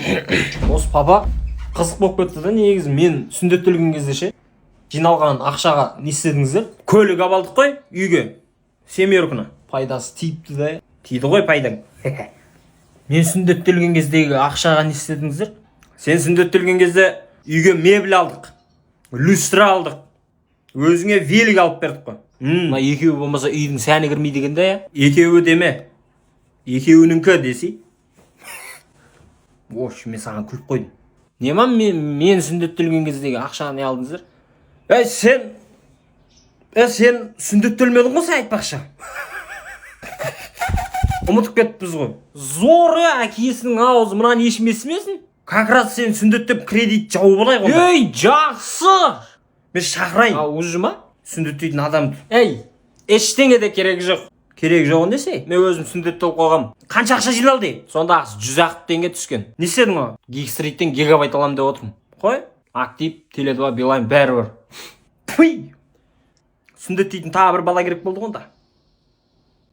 Осы, папа, қызық болып кетті да. Негізі мен сүндеттелген кезде ше, жиналған ақшаға не істедіңіздер? Көлік алып алдық қой үйге, семерканы. Пайдасы тиіпті да. Тиді ғой пайдаң. Мен сүндеттелген кездегі ақшаға не істедіңіздер? Сен сүндеттелген кезде үйге мебель алдық, люстра алдық, өзіңе велик алып бердік қой. Мына екеуі болмаса, үйдің сәні кірмейді екен да, иә. Екеуі деме, екеуінікі десей. В общем, мен саған күліп қойдым. Не ма, мен сүндеттелген кездегі ақшаға не алдыңыздар? Ей, сен, е, сен сүндеттелмедің ғой сен, айтпақшы, ұмытып кетіппіз ғой. Зор, е, әкесінің аузы, мынаны ешкім естімесін. Как раз сен сүндеттеп, кредит жауып алайық онда. Ей, жақсы. Мен шақырайын А, уже ма? сүндеттейтін адамды. Ей, ештеңе де керегі жоқ. Керегі жоғын десей. Мен өзім сүндеттеліп қойғам. Қанша ақша жиналды? Сонда 100 ақ теңге түскен. Не істедің оған? Гикстриттен гигабайт аламын деп отырмын. Қой. Актив, Теле 2, Билайн, бәрі бар. Пүй, сүндеттейтін тағы бір бала керек болды ғой онда.